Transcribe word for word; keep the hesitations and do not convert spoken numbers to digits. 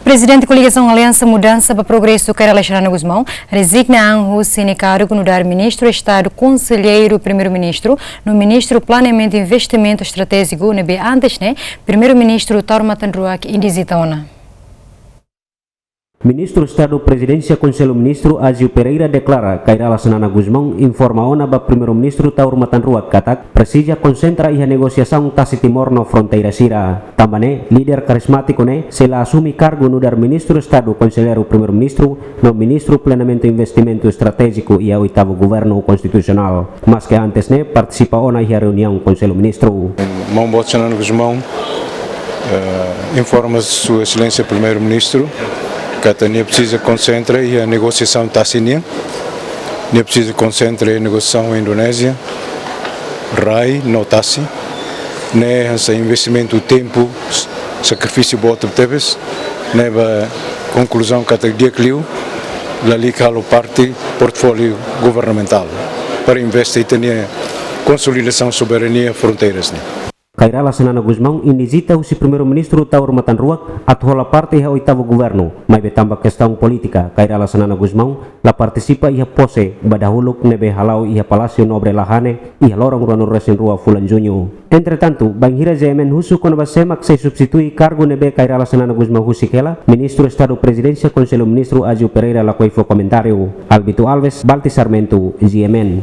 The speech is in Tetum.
Prezidente Koligasaun Aliansa Mudansa ba Progresu, Kay Rala Xanana Gusmão, rezigna an husi nia kargu nu'udar Ministru Estadu Konselleiru Primeiru-Ministru no Ministru Planeamentu Investimentu Estratéjiku, ne'ebé antes ne'e Primeiru-Ministru Taur Matan Ruak indizita ona. Ministru Estadu Prezidénsia Konsellu Ministru Ázio Pereira deklara Kay Rala Xanana Gusmão informa ona ba Primeiru-Ministru Taur Matan Ruak katak presiza konsentra iha negosiasaun tasi Timor no fronteira sira. Tanba ne'e, líder karizmátiku ne'e sei la asume kargu nu'udar Ministru Estadu Konselleiru Primeiru-Ministru no Ministru Planeamentu Investimentu Estratéjiku iha oitavu Governu Konstitusionál. Maske antes ne'e partisipa ona iha reuniaun Konsellu Ministru. Maun Boot Xanana Gusmão, eh, informa Sua Exelénsia Primeiru-Ministru katak nia presiza konsentra iha negosiasaun tasi nian. Nia presiza konsentra iha negosiasaun Indonézia, rai no tasi. Ne'e hanesan investimentu tempu, s-, sakrifísiu boot tebes. Ne'e ba konkluzaun katak di'ak liu lalika halo parte portfóliu governamentál para investe ita-nia konsolidasaun soberania fronteiras nian. Kay Rala Xanana Gusmão indizita husi Primeiru-Ministru Taur Matan Ruak atu hola parte iha oitavu Governu, maibé tanba kestaun polítika, Kay Rala Xanana Gusmão la partisipa iha pose ba dahuluk ne'ebé hala'o iha Palásiu Nobre Lahane iha loron ruanulu-resin-rua fulan Juñu. Entretantu, bainhira G M N husu kona-ba sé mak sei substitui kargu ne'ebé Kay Rala Xanana Gusmão husik hela, Ministru Estadu Prezidénsia Konsellu Ministru Ázio Pereira lakohi fó komentáriu. Albito Alves, Balti Sarmento, G M N.